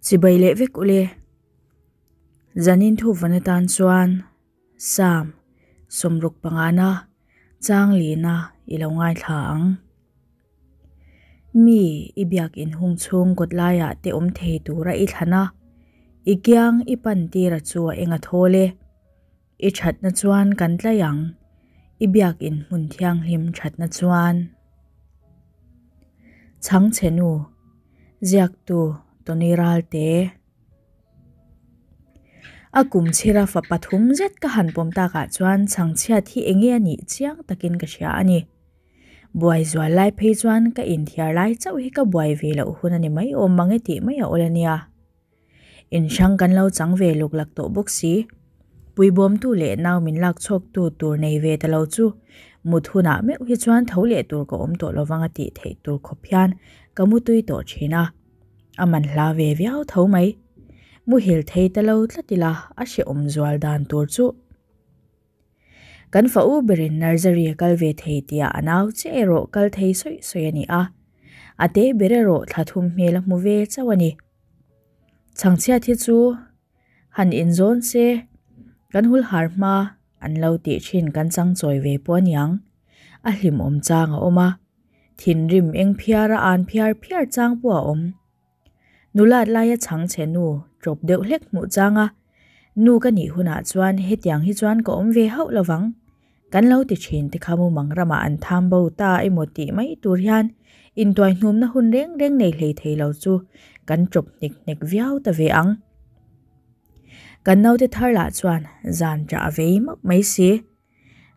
Chibai leh vek ule. Zanin thu van atan chuan Sam sawmruk pangana chang lina i lo ngaithla ang. Mi i biak in hung chhung kawt laiah te awm thei tura i thlan a, i kiang i pan tira chu a eng a thawl e. I thatna chuan kan tlai ang, i biak in hmun thianghlim thatna chuan. Chhangchhe nu, ziaktu Tony Ralte. A kum chhira fa pathum zet ka han pawm takah chuan chhangchhiat hi enge a nih chiang takin ka hria a ni. Buai zual lai phei chuan ka inthiar lai chauh hi ka buai ve loh hun a ni mai awm mang e tih mai a awl a nia. In hrang kan lo chang ve luk lak tawh bawk si. Puibawmtu leh nau min lak chhawktu tur nei ve ta lo chu mut hunah meuh hi chuan tho leh tur ka awm tawh lovang a tih theih tur khawp hian ka mu tui tawh thin a. A man hla ve viau tho mai. Muhil thei ta lo tlat ila a hrehawm zual dan tur chu. Kan fa u berin nursery a kal ve thei tihah a nau chiah erawh kal thei sawi sawi a ni a. A te ber erawh thla thum hmel a hmu ve chauh a ni. Chhangchhiat hi chu han inzawn se kan hul har hma an lo tih thin kan chang chawi ve pawh a niang. A hlimawm chang a awm a, thinrim eng phiar a an phiar phiar chang pawh a awm. Nulat laia chhangchhe nu ṭawp deuh hlek hmuh chang a, Nu ka nih hunah chuan hetiang hi chuan ka awm ve hauh lovang. Kan lo ti thin te kha mumang ramah an tham bo ta emaw tih mai tur hian intuaihnumna hun reng reng nei hlei thei lo chu kan ṭawp hnek hnek viau ta ve ang. Kan naute thar lah chuan zan ṭah a vei mauh mai si.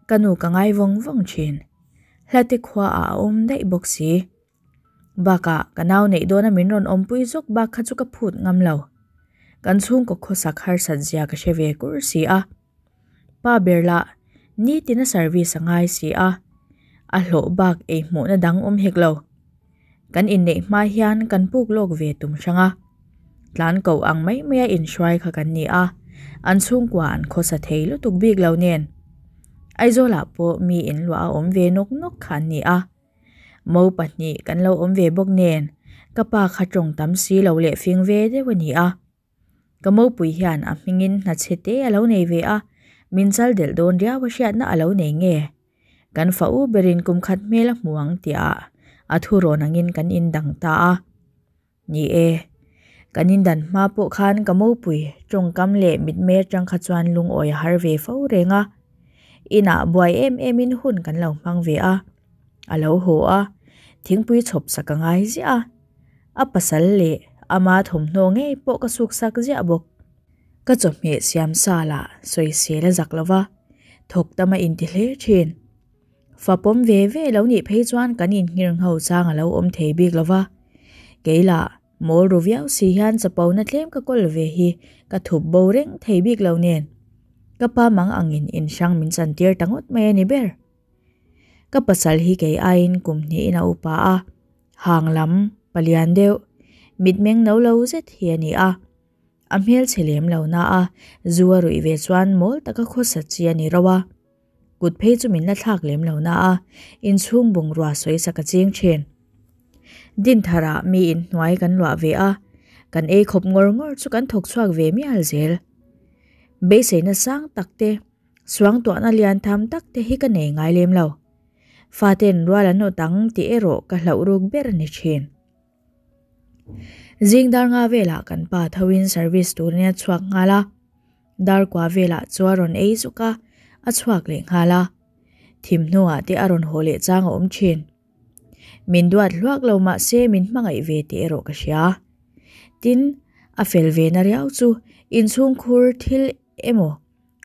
Ka nu ka ngai vawng vawng thin. Hlate khuaah a awm daih bawk si. Bakah ka nau neih dawna min rawn awmpui zawk bak kha chu ka phut ngam lo. Kan chhungkaw khawsak harsat zia ka hre ve kur si a. Pa ber lah nitin a service a ngai si a, a hlawh bak ei hmuhna dang awm hek lo. Kan inneih hma hian kan puk lawk ve tum hrang a. Tlan koh ang mai maia inhruai kha kan ni a, an chhungkua an khawsa thei lutuk bik lo nen. Aizawlah pawh mi inluah a awm ve nawk nawk kha an ni a. Mo pahnih kan lo awm ve bawk nen ka pa kha tawng tam si lo leh fing ve deuh a ni a. Ka mopui hian a hmingin hna chhe te a lo nei ve a, min chal delh dawn riau a hriatna a lo nei nge. Kan fa u berin kum khat hmel a hmu ang tihah a thu rawn angin kan indang ta a. Ni e, kan indan hma pawh khan ka mopui tawngkam leh mitmei atang kha chuan lungawi a har ve fo reng a. Inah buai em emin hun kan lo hmang ve a, a lo haw a, thingpui chhawp sak a ngai ziah a. A pasal leh ama thawmhnaw ngei pawh ka suk sak ziah bawk. Ka chawhmeh siam sa lah sawisel a zak lo va, thawk tam a inti hle thin. Fa pawm ve ve lo nih phei chuan kan inngirngho chang a lo awm thei bik lo va. Kei lah mawl ru viau si hian chapona tlem ka kawl ve hi ka thup bo reng thei bik lo nen. Ka pa mang angin inhrang min chantir ta ngawt mai a ni ber. Ka pasal hi kei aiin kum hnihin a upa a, hang lam, palian deuh, mitmeng no lo zet hi a ni a. A hmelchhe lem lo na a, zu a ruih ve chuan mawl taka khawsa chi a ni rauh a. Kut phei chu min la thlak lem lo na a, inchhung bungrua sawi sak a ching thin. Dintharah mi inhnuai kan luah ve a, kan ei khawp ngawr ngawr chu kan thawk chhuak ve mial zel. Beiseina sang tak te, suangtuahna lian tham tak te hi ka nei ngai lem lo. Faten rual an awt ang tih erawh ka hlauh ruk ber a ni thin. Zing dar nga velah kan pa thoin service turin a chhuak nghal a, dar kua velah chu a rawn ei zuk a, a chhuak leh nghal a. Thim hnuah te a rawn haw leh chang a awm thin. Min duat hluak lo mah se min hmangaih ve tih erawh ka hria. Tin, a fel ve na riau chu inchhungkhur thil emaw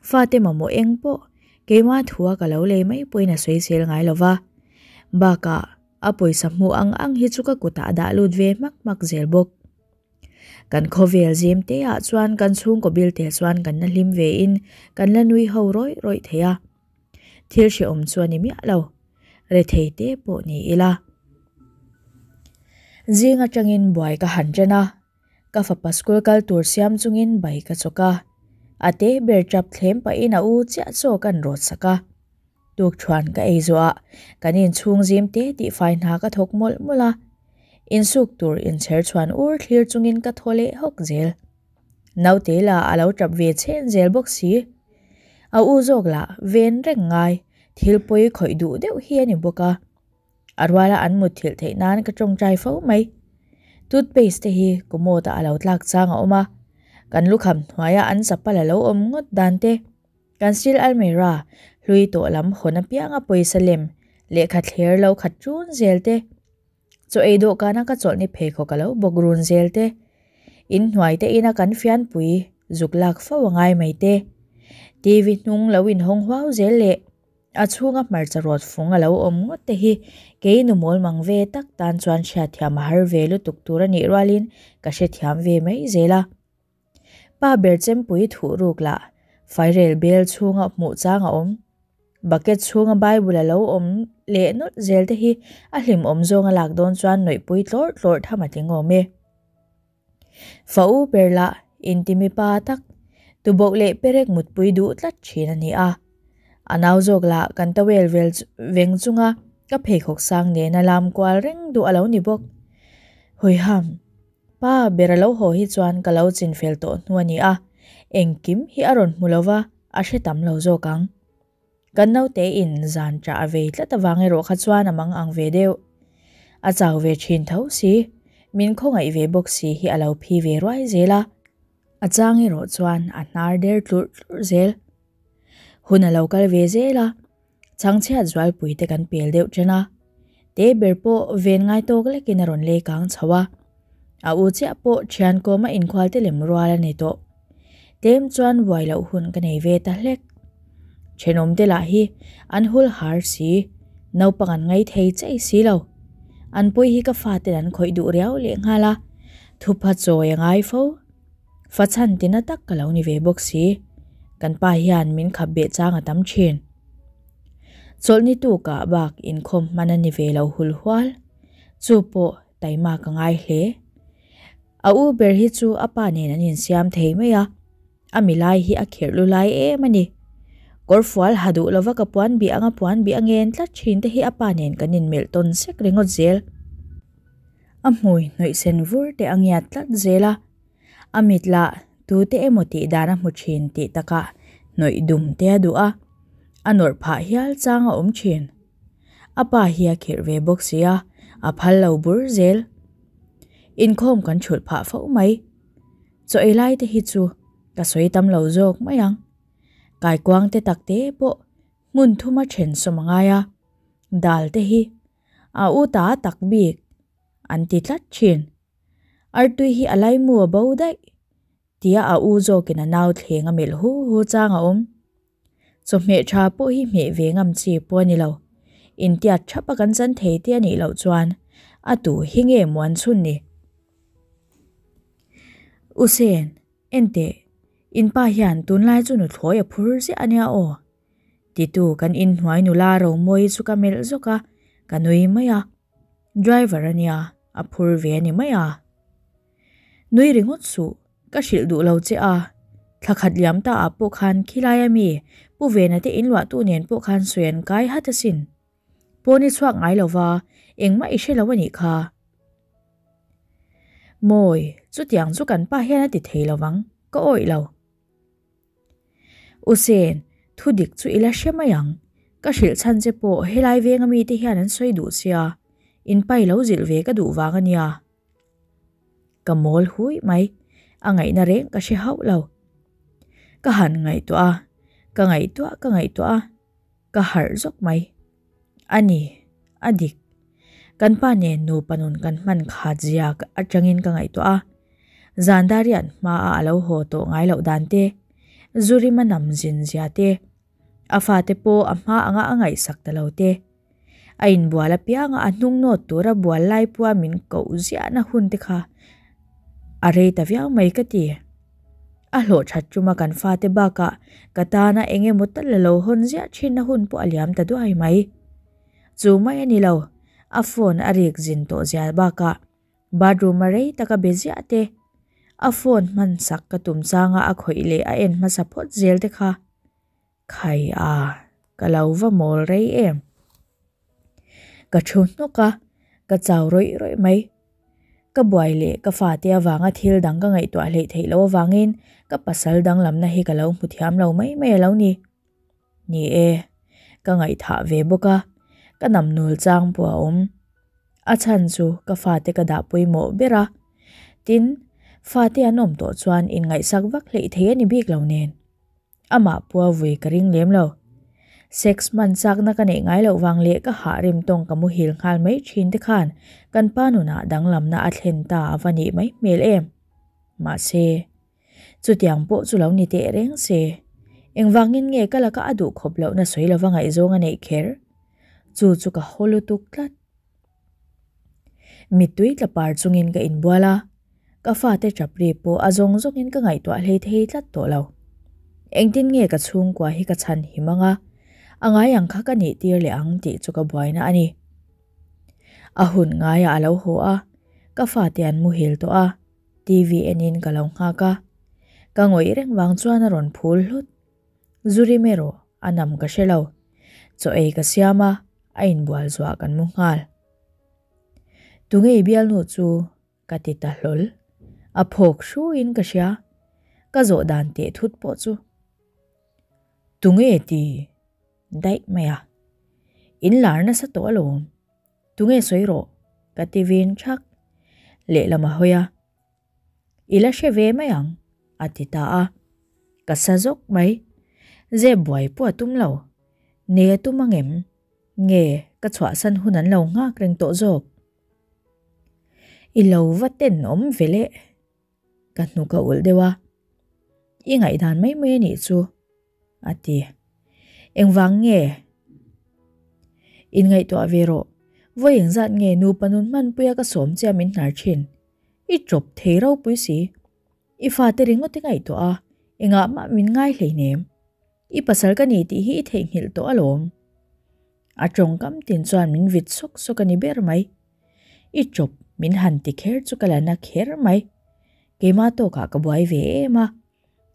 fate mamawh eng pawh keimah thua ka lo lei mai pawhin a sawi sel ngai lo va. Bakah A pawisa hmuh ang ang hi chu ka kutah a dah lut ve hmak hmak zel bawk. Kan khawvel zim te ah chuan kan chhungkaw bil te chuan kan la hlim ve in kan la nui ho rawih rawih thei a. Thil hrehawm chu a ni miah lo. Rethei te pawh ni ila. Zing atangin buai ka han ṭan a, ka fapa school kal tur siam chungin bai ka chawk a. A te ber tap thlem pahin a u chiah chaw kan rawt sak a. Tukṭhuan ka ei zawhah kan inchhung zim te tih fai hna ka thawk mawlh mawlh a. Insuk tur inchher chhuan ur thlir chungin ka thaw leh hawk zel. Naute lah a lo tap ve chhen zel bawk si. A u zawk lah ven reng ngai, thil pawi khawih duh deuh hi a ni bawk a. A ruala an mutthilh theih nan ka tawngtai fo mai. Toothpaste te hi commode ah a lo tlak chang a awm a, kan lukham hnuaia an chapal a lo awm ngawt dan te, kan steel almirah hlui tawh lam hawn apianga pawisa lem lehkha thler lo khat ṭun zel te, chaw ei dawhkana ka chawlhni pheikhawk a lo bawk run zel te, in hnuai te ina kan fianpui zuk lak fo a ngai mai te, TV hnung lo inhawng huau zel leh A chhunga hmarcha rawt fung a lo awm ngawt te hi kei nu mawl mang ve tak tan chuan hriatthiam a har ve lutuk tur a nih rualin ka hrethiam ve mai zel a. Pa ber chempui thuh ruk lah fairel bel chhunga hmuh chang a awm. Bucket chhunga Bible a lo awm leh nawlh zel te hi a hlimawm zawnga lak dawn chuan nawihpui tlawrh tlawrh tham a tling awm e. Fa u ber lah intimi pa tak, tuboh leh perek mutpui duh tlat thin a ni a. A nau zawk lah kan towel vel veng chunga ka pheikhawk sang nena lam kual reng duh a lo ni bawk. Huiham, pa ber a lo haw hi chuan ka lo chinfel tawh hnu a ni a, engkim hi a rawn hmu lova a hre tam lo zawk ang. Kan naute in zan ṭah a vei tlat avang erawh kha chuan a mang ang ve deuh. A chau ve ṭhin tho si, min khawngaih ve bawk si hi a lo phi ve ruai zel a. A chang erawh chuan a hnar der tlurh tlurh zel. Hun a lo kal ve zel a, chhangchhiat zualpui te kan pel deuh ṭan a. Te ber pawh ven ngai tawk lekin a rawn lei kang chho a. A u chiah pawh ṭhian kawma inkhual te lem rual a ni tawh. Tlem chuan buai loh hun ka nei ve ta hlek. Ṭhenawm te lah hi an hul har si, naupang an ngai thei chei si lo. An pawi hi ka faten an khawih duh riau lehnghal a, thupha chawi a ngai fo. Fa chhan tina tak ka lo ni ve bawk si. Kan pa hian min khap beh chang a tam thin. Chawlhni tukah bak inkhawm hman a ni ve lo hul hual. Chu pawh taima ka ngai hle. A u ber hi chu a pa nen an insiam thei mai a, a milai hi a khirh lu lai em a ni. Kawrfual ha duh lova ka puan bih anga puan bih a ngen tlat thin te hi a pa nen kan inmelh tawn sek ringawt zel. A hmui hnawih sen vur te a ngiat tlat zel a, a mit lah tute emaw tih dan a hmu thin tih takah hnawih dum te a duh a, a nawrh phah hial chang a awm thin. A pa hi a khirh ve bawk si a, a phal lo bur zel. Inkhawm kan thulh phah fo mai. Chaw ei lai te hi chu ka sawi tam lo zawk mai ang. Kaikuang te tak te pawh hmun thuma then sawm a ngai a, dal te hi A u ta tak bik an ti tlat thin. Artui hi a laimu a bo daih tia a u zawkin a nau thleng a melh hu hu chang a awm. Chawhmeh tha pawh hi hmeh ve ngam chi pawh a ni lo. Intiat thap a kan chan thei te a nih loh chuan a tu hi nge muan chhun ni? U Sen, enteh, in pa hian tunlai chu nuthlawi a phur ziah a nia aw. Titu kan inhnuai nula Romawi chu ka melh zawk a, ka nui mai a. Driver a nia, a phur ve a ni mai a. Nui ringawt suh, ka hrilh duh lo che a. Thla khat liam ta ah pawh khan khilai a mi Pu Vena te inluahtu nen pawh khan sawi an kai hat asin. Pawn i chhuak ngai lo va, engmah i hre lo a nih kha. Mawi, chutiang chu kan pa hian a ti thei lo vang, ka awih lo. U Sen, thu dik chu i la hre mai ang. Ka hrilh chhan che pawh helai venga mite hian an sawi duh sia, in pai lo zilh ve ka duh vang a nia. Ka mawl hui mai, a ngaihna reng ka hre hauh lo. Ka han ngaihtuah a, ka ngaihtuah ka ngaihtuah a, ka harh zawk mai. A ni, a dik. Kan pa nen nupa nun kan hman khat zia atangin ka ngaihtuah a, zan darian hmaa a lo haw tawh ngai loh dan te, Zurima nam zin zia te, a fate pawh a hma anga a ngaihsak ta lo te, a inbual apianga a hnung nawt tura bual lai pua min koh ziahna hun te kha a rei ta viau mai ka ti. A hlawh that tuma kan fate bakah ka tana eng emaw tal a lo hawn ziah thinna hun pawh a liam ta duai mai. Chu mai a ni lo, a phone a rik zin tawh zia bakah bathroom a rei taka be ziah te, a phone hman sak ka tum changa a khawih leh a en hmasa phawt zel te kha khai a, ka lo va mawl rei em. Ka thu hnawk a, ka chau rawih rawih mai. Ka buai leh ka fate avanga thil dang ka ngaihtuah hleih theih loh avangin ka pasal danglamna hi ka lo hmu thiam lo mai mai a lo ni. Ni e, ka ngaihthah ve bawk a, ka namnul chang pawh a awm. A chhan chu ka fate ka dah pawimawh ber a, tin, fate an awm tawh chuan inngaihsak vak hleih thei a ni bik lo nen. Amah pawh a vui ka ring lem lo. Sex hman chakna ka neih ngai loh vang leh ka hah rim tawng ka muhil nghal mai thin te khan kan pa nunah danglamna a thlen ta a va nih mai hmel em. Mahse, chutiang pawh chu lo ni teh reng se. Engvangin nge ka laka a duh khawp lohna sawi lova ngaihzawng a neih kher? Chu chu ka haw lutuk tlat. Mittui tla par chungin ka inbual a, ka fate tap ri pawh a zawng zawngin ka ngaihtuah hlei thei tlat tawh lo. Engtin nge ka chhungkua hi ka chhan him ang a, a ngai ang kha ka nih tir leh ang tih chu ka buaina a ni. A hun ngaiah a lo haw a, ka fate an muhil tawh a, TV enin ka lo nghak a. Ka ngawih reng vang chuan a rawn phul hlut. Zu rim erawh a nam ka hre lo. Chaw ei ka siam a, a inbual zuah kan mu nghal. Tunge i bialnu chu ka ti ta hlawl. A phawk hruin ka hria. Ka zawh dan teh thut pawh chu. Tunge ti daih mai a. In lar nasa tawh alawm. Tunge sawi rawh ka ti vin thak. Lehlam a hawi a. I la hre ve mai ang, a ti ta a. Ka sa zawk mai. Zep buai pawh a tum lo. Nei a tum ang em? Nge ka chhuahsan hun an lo nghak reng tawh zawk? I lo va tenawm ve le. Ka hnuk a ulh deuh a. I ngaihdan mai mai a nih chu, a ti. Engvang nge? Inngaihtuah ve rawh. Vawi engzat nge nupa nun hmanpuia ka sawm che a min hnar thin? I ṭawp thei ropui si. I fate ringawt i ngaihtuah a, engah mah min ngai hleinem. I pasal ka ni tih hi i theihnghilh tawh alawm. A tawngkam tin chuan min vit sawk sawk a ni ber mai. I ṭawp min han ti kher chu ka la na kher mai. Keimah tawkah ka buai ve em a,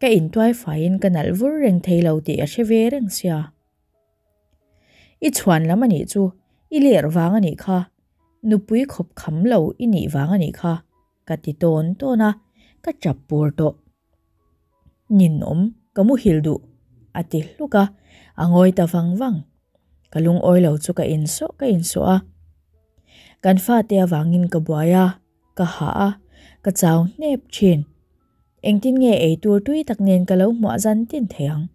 ka intuai faiin ka nalh vur reng thei lo tih a hre ve reng sia. I chhuan lam a nih chu, i ler vang a nih kha, nupui khawp kham lo i nih vang a nih kha, ka ti tawn tawn a, ka chap pur tawh. Ninawm, ka muhil duh, a ti hluk a, a ngawi ta vang vang. Ka lungawi lo chu ka insawh ka insawh a. Kan fate avangin ka buai a, ka hah a, ka chau hnep thin. Engtin nge ei tur tui tak nen ka lo hmuah zan tin thei ang?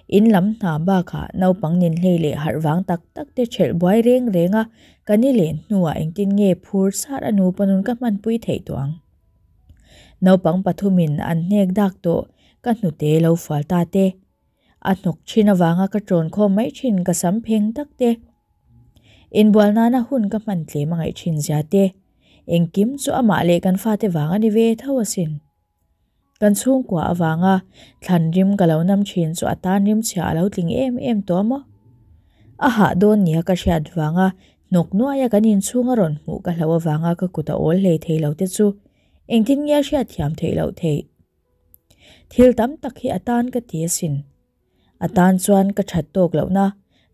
In lam hna bakah naupang ninhlei leh harh vang tak tak te ṭhelh buai reng reng a, ka ni len hnuah engtin nge phur sar a nupa nun ka hmanpui theih tawh ang? Naupang pathumin an hnek dak tawh ka hnute lo fual ta te. A hnawk thin avanga ka ṭawn khawm mai thin ka sam pheng tak te. Inbual nana hun ka hman tlem a ngaih thin zia te. Engkim chu amah leh kan fate vang a ni ve tho asin. Kan chhungkua avanga thlan rim ka lo nam thin chu a tan rim chhia a lo tling em em tawh a maw? A hah dawn nia ka hriat vanga hnawk nuaia kan inchhung a rawn hmuh ka hlauh avanga ka kut a awl hlei thei lo te chu engtin nge a hriatthiam theih loh theih? Thil tam tak hi a tan ka ti asin. A tan chuan ka that tawk lohna,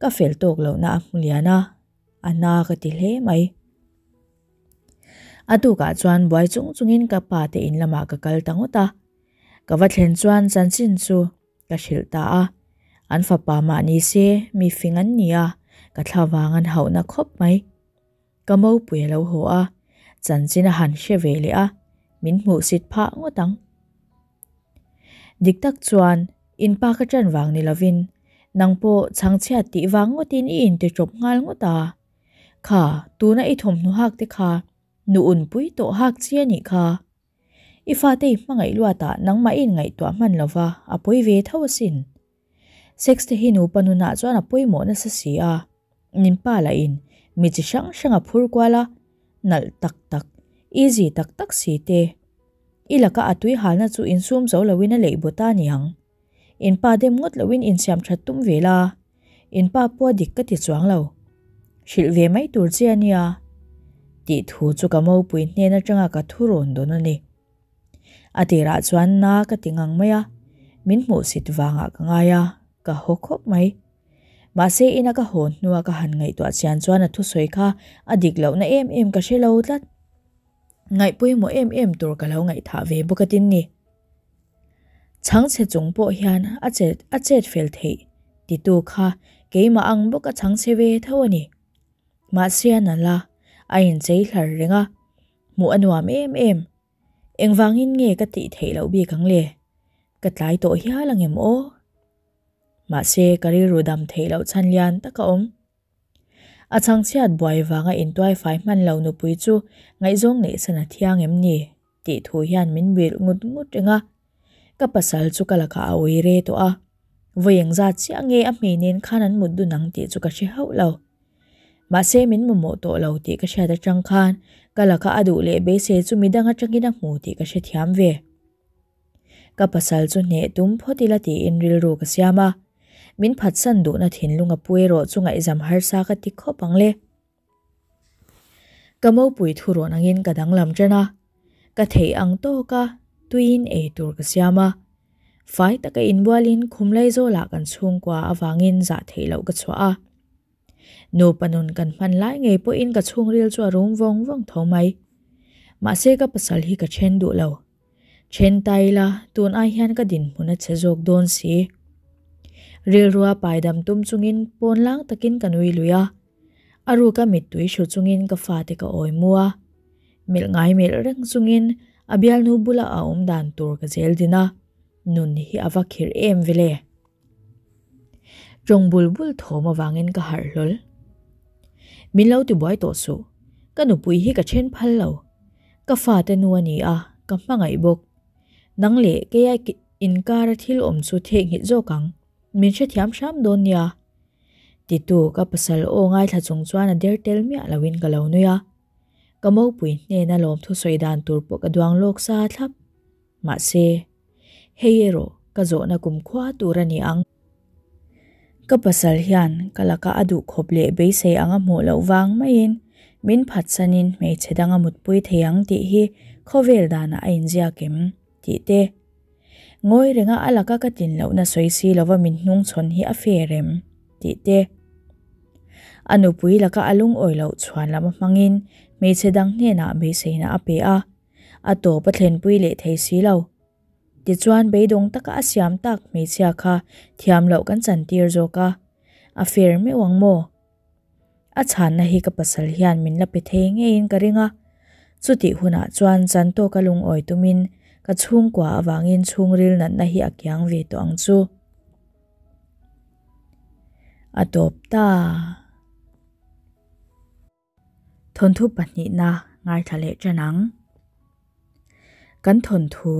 ka fel tawk lohna a hmu lian a, a na ka ti hle mai. A tukah chuan buai chung chungin ka pa te in lamah ka kal ta ngawt a. Ka va thlen chuan chanchin chu ka hrilh ta a. An fapa mah ni se mi fing an ni a, ka thla vang an hauhna khawp mai. Ka mopui a lo haw a, chanchin a han hre ve leh a, min hmuhsit phah ngawt ang. Dik tak chuan in pa ka ṭan vang ni lovin nang pawh chhangchhiat tih vang ngawtin i intiṭawp nghal ngawt a. Kha, tuna i thawmhnaw hak te kha nu unpui tawh hak chi a nih kha. I fate i hmangaih luatah nangmah i inngaihtuah hman lova a pawi ve tho asin. Sex te hi nupa nunah chuan a pawimawh nasa si a, nin pa lahin mi chi hrang hrang a phur kual a, nalh tak tak, easy tak tak si te. I laka a tui halna chu insum zo loin a leih bawt a niang. In pa dem ngawt loin insiam that tum ve la, in pa pawh a dik ka ti chuang lo. Hrilh ve mai tur che a nia. Tih thu chu ka mopui hnen atanga ka thu rawn dawn a ni. A tirah chuan na ka ti ngang mai a, min hmuhsit vangah ka ngai a, ka haw khawp mai. Mahse ina ka haw hnua ka han ngaihtuah chian chuan a thusawi kha a dik lohna em em ka hre lo tlat. Ngaih pawimawh em em tur ka lo ngaihthah ve bawk atin ni. Chhangchhe chung pawh hian a chet a chet fel theih titu kha keimah ang bawk a chhangchhe ve tho a ni. Mahse a nalh a, a inchei hlar reng a, hmuh a nuam em em. Engvangin nge ka tih theih loh bik ang le? Ka tlai tawh hial ang em aw? Mahse ka rilru dam theih loh chhan lian tak a awm. A chhangchhiat buai vanga intuaifai hman lo nupui chu ngaihzawng neihsan a thiang em ni? tih thu hian min brilh ngut ngut reng a. Ka pasal chu ka lakah a ui re tawh a. Vawi engzat chiah nge a hmei nen khan an mut dun ang tih chu ka hre hauh lo. Mahse min mamawh tawh lo tih ka hriat atang khan ka laka a duh leh beisei chu midang atangin a hmu tih ka hrethiam ve. Ka pasal chu hneh tum phawt ila tiin rilru ka siam a. Min phatsan duhna thinlung a pu erawh chu ngaihzam harsa ka ti khawp ang le. Ka mopui thu rawn angin ka danglam ṭan a, ka theih ang tawka tuiin ei tur ka siam a. Fai taka inbualin khum Laizawlah kan chhungkua avangin zah theih loh ka chhuah a. Nupa nun kan hman lai ngei pawhin ka chhungril chu a rum vawng vawng tho mai. Mahse ka pasal hi ka ṭhen duh lo. Ṭhen ta ila tun ai hian ka dinhmun a chhe zawk dawn si. Rilrua paidam tum chungin pawnlang takin ka nui lui a. A ruka mittui hru chungin ka fate ka awi mu a. Melh ngai melh reng chungin a bialnu bula a awm dan tur ka zel din a, nun hi a va khirh em vele. Tawng bul bul thawm avangin ka harh hlawl. Min lo tibuai tawh suh, ka nupui hi ka then phal lo. Ka fate nu a ni a, ka hmangaih bawk. Nang leh keia inkara thil awm chu theihnghilh zawk ang. Min hrethiam hram dawn nia. Titu ka pasal aw ngaithla chung chuan a der tel miah loin ka lo nui a. Ka mopui hnena lawmthu sawi dan tur pawh ka duang lawk sa thlap. Mahse, hei erawh ka zawhna kumkhua tur a ni ang. Ka pasal hian ka laka a duh khawp leh beisei anga hmuh loh vang maiin min phatsanin hmeichhe danga mutpui thei ang tih hi khawvel danah a inziak em tih te. Ngawi renga a laka ka tlin lohna sawi si lova min hnungchhawn hi a fair em? tih te. A nupui laka a lungawi loh chhuan lam a hmangin hmeichhe dang hnenah beiseina a pe a, a tawp a thlenpui leh thei si lo. Tichuan beidawng taka a siam tak hmeichhia kha thiam loh kan chantir zawk a, a fair meuh ang maw? A chhanna hi ka pasal hian min la pe thei ngeiin ka ring a, chutih hunah chuan chan tawka lungawi tumin ka chhungkua avangin chhungril natna hi a kiang ve tawh ang chu. A tawp ta. Thawnthu pahnihna ngaithla leh tan ang. Kan thawnthu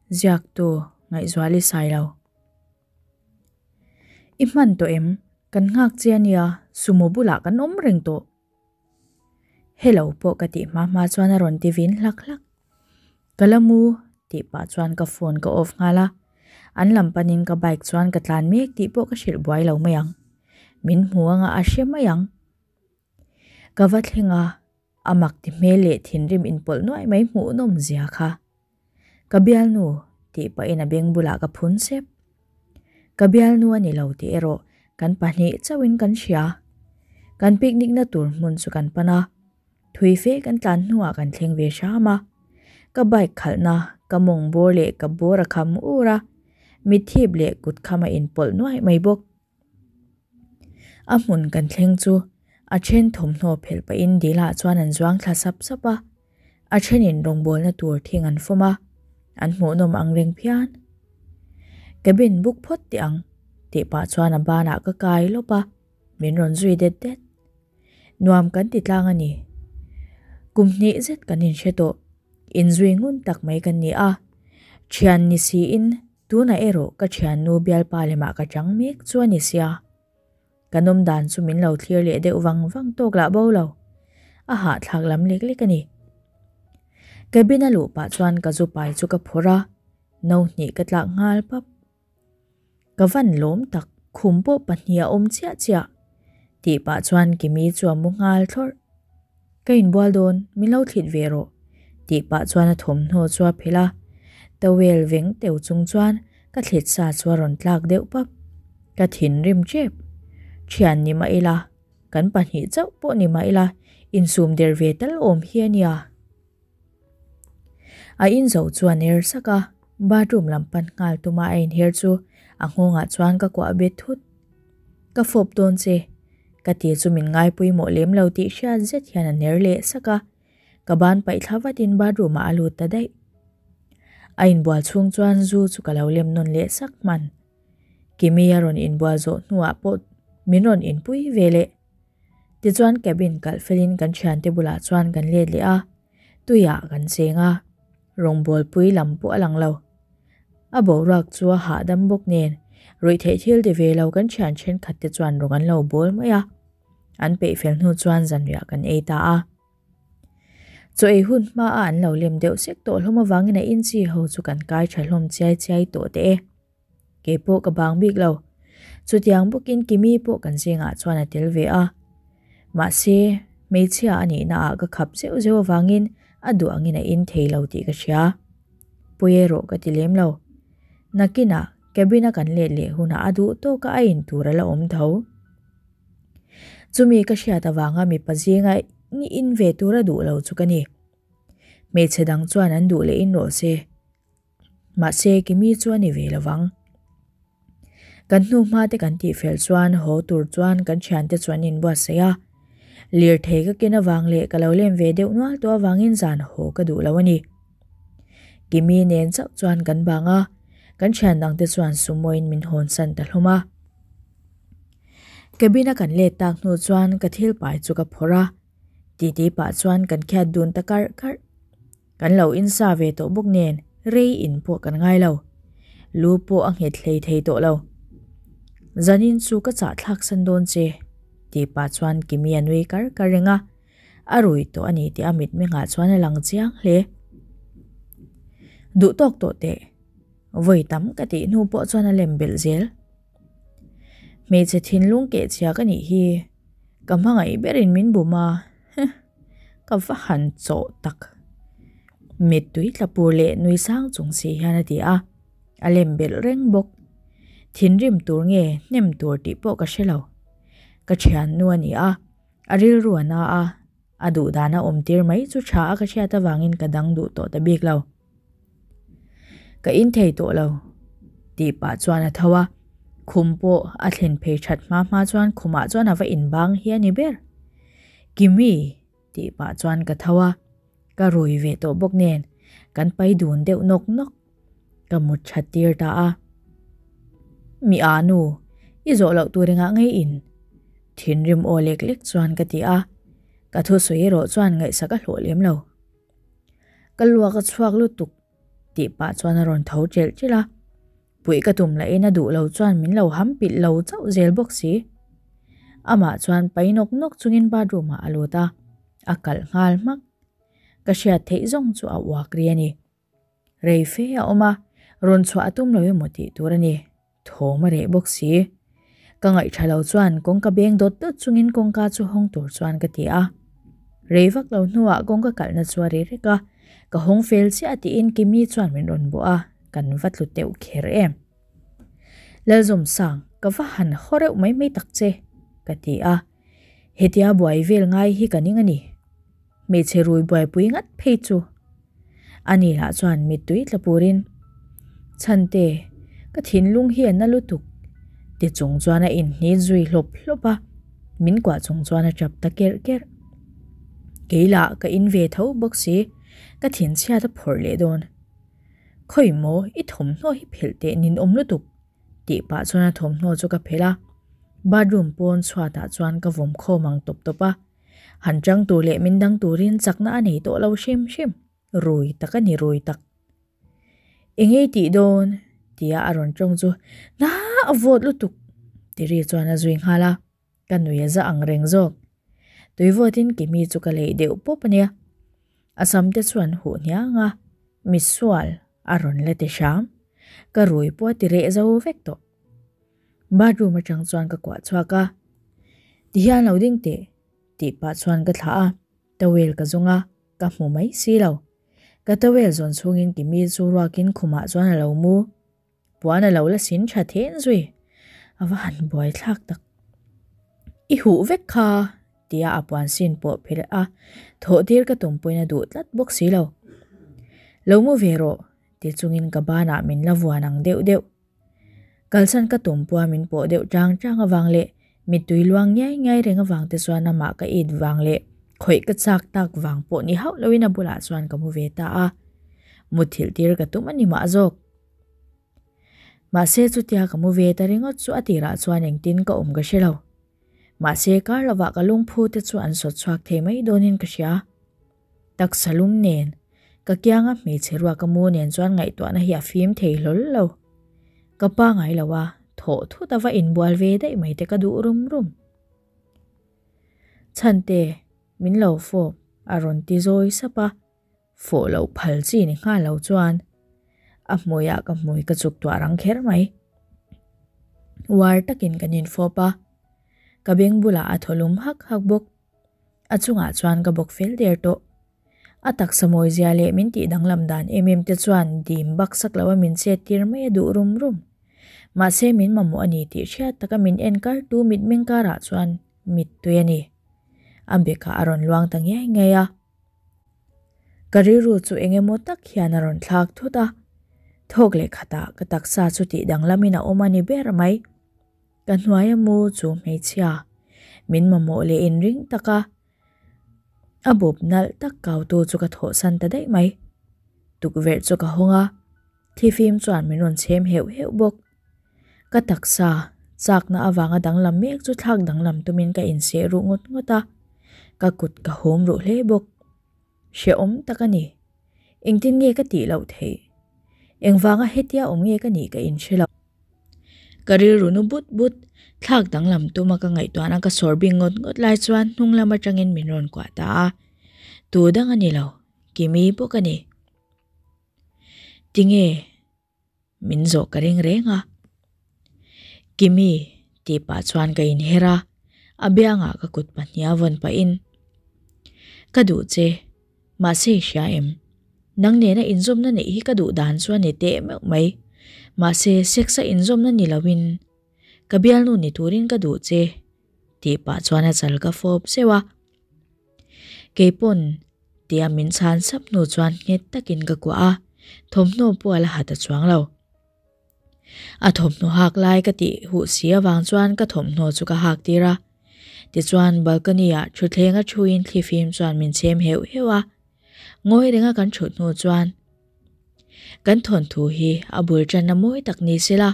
ziaktu Ngaihzuali Sailo. I hman tawh em? Kan nghak che a nia, sumo bulah kan awm reng tawh. Hello pawh ka tih hma hma chuan a rawn ti vin hlak hlak. Ka la mu tih pah chuan ka phone ka off nghal a. An lam panin ka bike chuan ka tlan mek tih pawh ka hrilh buai lo mai ang. Min hmu anga a hre mai ang. Ka va thleng a, a mak ti hmel leh thinrim inpawlh nuai mai hmuhnawm zia kha. Ka bialnu tih pahin a beng bulah ka phun sep. Ka bialnu a ni lo tih erawh kan pahnih chauhin kan hria. Kan picnic na tur hmun chu kan pan a, thui fe kan tlan hnuah kan thleng ve hram a. Ka bike khalhna ka mawng bawr leh ka bawr a kham ur a, mitthip leh kut kham a inpawlh nuaih mai bawk. A hmun kan thleng chu a then thawmhnaw phelh pahin dilah chuan an zuang thla sap sap a, a thenin rawngbawlna tur thing an fawm a, an hmuhnawm ang reng phian. Cabin buk phawt teh ang tih pah chuan a banah ka kai lawp a, min rawn zui det det. Nuam kan ti tlang a ni. Kum hnih zet kan inhre tawh, inzui ngun tak mai kan ni a, thian ni siin Tunah erawh ka thiannu bialpa lemah ka chang mek chu a ni sia. Ka nawm dan chu min lo thlir leh deuh vang vang tawk lah bo lo. A hahthlak lam lek lek a ni. Cabin a luh pah chuan ka zu pai chu ka phawrh a, no hnih ka tlak nghal pap. Ka van lawm tak, khum pawh pahnih a awm chiah chiah. Tih pah chuan Kimi chu a mu nghal thlawrh. Ka inbual dawn, min lo thlit ve rawh, tih pah chuan a thawmhnaw chu a phelh a. Towel veng teu chung chuan ka thlit sa chu a rawn tlak deuh pap. Ka thinrim tep. Thian ni mah ila, kan pahnih chauh pawh ni mah ila, insum der ve tal awm hi a nia. A in zo chu a ner sak a, bathroom lam pan nghal tuma a inher chu a nghawngah chuan ka kuah bet thut. Ka fawp dawn che, ka ti chu min ngaipawimawh lem lo tih hriat zet hian a ner leh sak a, ka ban paih thla vatin bathroom ah a lut ta daih. A inbual chhung chuan zu chu ka lo lem nawn leh sak hman. Kimi a rawn inbual zawh hnuah pawh min rawn inpui ve leh. Tichuan cabin kalh felin kan thiante bulah chuan kan let leh a, tuiah kan cheng a, rawngbawlpui lam pawh a lang lo. A boruak chu a hahdam bawk nen ruihtheih thil ti ve lo kan thian thenkhat te chuan rawng an lo bawl mai a, an peih fel hnu chuan zanriah kan ei ta a. Chaw ei hun hma a an lo lem deuh sek tawh hlawm avangin a inchi ho chu kan kai tha hlawm chiai chiai tawh teh e. Kei pawh ka bang bik lo. Chutiang bawkin Kimi pawh kan zingah chuan a tel ve a. Mahse, hmeichhia a nihna ah ka khap zeuh zeuh avangin a duh angin a in thei lo tih ka hria. Pawi erawh ka ti lem lo. Nakinah cabin a kan let leh hunah a duh tawka a in tur a la awm tho. Chumi ka hriat avanga mipa zinga ni in ve tur a duh lo chu ka ni. Hmeichhe dang chuan an duh leh in rawh se. Mahse Kimi chu a ni ve lovang. Kan hnu hma te kan tih fel chuan haw tur chuan kan thiante chu an inbuatsaih a. Lirthei ka ken avang leh ka lo lem ve deuh nual tawh avangin zan haw ka duh lo a ni. Kimi nen chauh chuan kan bang a, kan thian dangte chuan sumoin min hawnsan ta hlawm a. Cabin a kan let tak hnu chuan ka thil pai chu ka phawrh a, titi pah chuan kan khiat dun ta karh karh. Kan lo insa ve tawh bawk nen rei in pawh kan ngai lo. Lu pawh a nghet hlei thei tawh lo. Zanin chu ka chah thlak san dawn che, tih pah chuan Kimi a nui kar kar reng a. A rui tawh a ni tih a mitmengah chuan a lang chiang hle. Duh tawk tawh teh. Vawi tam ka tih hnu pawh chuan a lem belh zel. Hmeichhe thinlung keh chhia ka nih hi. Ka hmangaih berin min bum a, huh, ka va han chawh tak. Mittui tla pur leh nui sang chung si hian a ti a, a lem belh reng bawk. Thinrim tur nge hnem tur tih pawh ka hre lo. Ka thiannu a ni a, a rilru a na a, a duh dan a awm tir mai chu tha a ka hriat avangin ka dang duh tawh ta bik lo. Ka in thei tawh lo tih pah chuan a tho a, khum pawh a thlen phei that hma hma chuan khumah chuan a va inbang hi a ni ber. Kimi tih pah chuan ka tho a, ka rui ve tawh bawk nen kan pai dun deuh nawk nawk. Ka mut that tir ta a. Mi a nu, i zawh loh tur engah ngei in? Thinrim aw lek lek chuan ka ti a, ka thusawi erawh chuan ngaihsak a hlawh lem lo. Ka luak a chhuak lutuk tih pah chuan a rawn tho ṭelh ṭelh a, puih ka tum lahin a duh lo chuan min lo ham pilh lo chauh zel bawk si. Amah chuan pai nawk nawk chungin bathroom ah a lut a, a kalh nghal hmak. Ka hriat theih zawng chu a uak ri a ni. Rei fe a awm a, rawn chhuah a tum lo emaw tih tur a ni. Thawm a reh bawk si. Ka ngaihṭha lo chuan kawngka beng dawt dawt chungin kawngka chu hawng tur chuan ka ti a. Rei vak lo hnuah kawngka kalhna chu a ri rek a, ka hawng fel chiah tiin Kimi chuan min rawn bawh a, kan va tlu teuh kher em. Lalzawmsang, ka va han haw reuh mai mai tak che, ka ti a. Hetia buai vel ngai hi ka ning a ni. Hmeichhe rui buaipui ngat phei chu. Ani lah chuan mittui tla purin, Chhante, ka thinlung hi a na lutuk, ti chung chuan a inhnit zui hlawp hlawp a, min kuah chung chuan a tap ta kerh kerh. Kei lah ka in ve tho bawk si, ka thinchhiat a phawrh leh dawn. Khawi maw, i thawmhnaw hi phelh teh nin awm lutuk, tih pah chuan a thawmhnaw chu ka phelh a, bathroom pawn chhuatah chuan ka vawm khawm ang tawp tawp a. Han chang tur leh min dang turin chakna a nei tawh lo hrim hrim, rui tak a ni rui tak. Engei tih dawn? tia a rawn tawng chu Na a vawt lutuk ti ri chuan a zui nghal a, ka nui a za ang reng zawk. Tui vawtin Kimi chu ka leih deuh pawp a nia. A sam te chuan huh hniang a, misual a rawn la ti hram. Ka rui pawh a ti reh zo vek tawh. Bathroom atang chuan ka kuah chhuak a, Tihian lo ding teh tih pah chuan ka thlah a, towel ka zawng a, ka hmu mai si lo. Ka towel zawn chhungin Kimi chu ruakin khumah chuan a lo mu. Puan a lo la sin tha then zui. A va han buai thlak tak. I huh vek kha tia a puan sin pawh phelh a, thawh tir ka tum pawhin a duh tlat bawk si lo. Lo mu ve rawh, ti chungin ka banah min la vuan ang deuh deuh. Kalsan ka tum pawha min pawh deuh chang chang avang leh mittui luang ngiai ngiai reng avang te chuan amah ka it vang leh khawih ka chak tak vang pawh ni hauh loin a bulah chuan ka mu ve ta a. Mutthilh tir ka tum a ni mah zawk. Mahse chutia ka mu ve ta ringawt chu a tirah chuan engtin ka awm ka hre lo. Mahse kar lovah ka lungphu te chu an sawt chhuak thei mai dawnin ka hria. Taksa lum nen, ka kianga hmeichhe ruak a mu nen chuan ngaihtuahna hi a fim thei hlawl lo. Ka pa ngai lo a, thawh thut a va inbual ve daih mai te ka duh rum rum. Chhante, min lo fawp, a rawn ti zawi sap a, fawh loh phal chi ni nghal lo chuan a hmuiah ka hmui ka chuk tuah rang kher mai. Uar takin kan infawp a, ka beng bulah a thaw lum hak hak bawk. A chungah chuan ka bawk fel der tawh. A taksa mawizia leh min tih danglam dan em em te chuan dim bak sak loa min chet tir mai a duh rum rum. Mahse min mamawh a ni tih hriat taka min en kar tu mitmeng karah chuan mittui a ni. A bekah a rawn luang ta ngiai ngiai a. Ka rilru chu eng emaw tak hian a rawn thlak thut a. Thawk leh khatah ka taksa chu tih danglamin a awm a ni ber mai. Ka hnuaia mu chu hmeichhia min mamawh leh inring taka a bawp nalh tak kautu chu ka thawhsan ta daih mai. Tukverh chu ka hawng a, thifim chuan min rawn chhem heuh heuh bawk. Ka taksa chakna avanga danglam mek chu thlak danglam tumin ka inseh ruh ngawt ngawt a, ka kut ka hawm ruh hle bawk. Hrehawm tak a ni. Engtin nge ka tih loh theih? Engvanga hetia awm nge ka nih ka inhre lo. Ka rilru nu but but, thlak danglam tuma ka ngaihtuahna ka sawr bing ngawt ngawt lai chuan hnung lam atangin min rawn kuah ta a. Tu dang a ni lo, Kimi bawk a ni. Tinge? Min zawh ka ring reng a. Kimi tih pah chuan ka inher a, a biangah ka kut pahnih a vawn pahin, Ka duh che, mahse i hria em? Nang nena inzawmna neih hi ka duh dan chu a ni teh meuh mai. Mahse sex-a inzawmna ni loin ka bialnu ni turin ka duh che tih pah chuan a chal ka fawp zeuh a. Keipawn tia min chhan sap hnu chuan nghet takin ka kuah a, thawmhnaw pawh a la ha ta chuang lo. A thawmhnaw hak lai ka tih huh si avang chuan ka thawmhnaw chu ka hak tir a. Tichuan balcony ah thutthleng a thuin thlifim chuan min chhem heuh heuh a. Ngawi renga kan thut hnu chuan kan thawnthu hi a bul tanna mawi tak ni sela,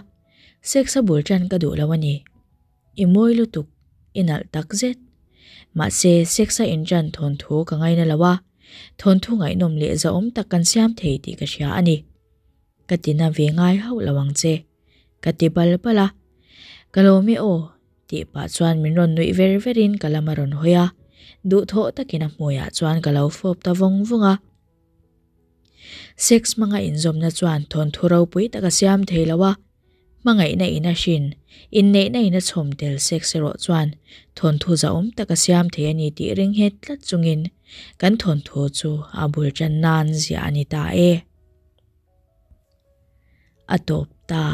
sex a bul tan ka duh lo a ni. I mawi lutuk, i nalh tak zet. Mahse sex a intan thawnthu ka ngaina lo a, thawnthu ngaihnawm leh zahawm tak kan siam thei tih ka hria a ni. Ka ti na ve ngai hauh lo ang che, ka ti bal bal a. Ka lawm e aw, tih pah chuan min rawn nuih ver verin ka lam a rawn hawi a, duhthawh takin a hmuiah chuan ka lo fawp ta vawng vawng a. Sex hmanga inzawmna chuan thawnthu ropui tak a siam thei lo a, hmangaihna in a hrin, inneihna in a chhawm tel sex erawh chuan thawnthu zahawm tak a siam thei a ni tih ring nghet tlat chungin kan thawnthu chu a bul tan nan ziah a ni ta e. A tawp ta.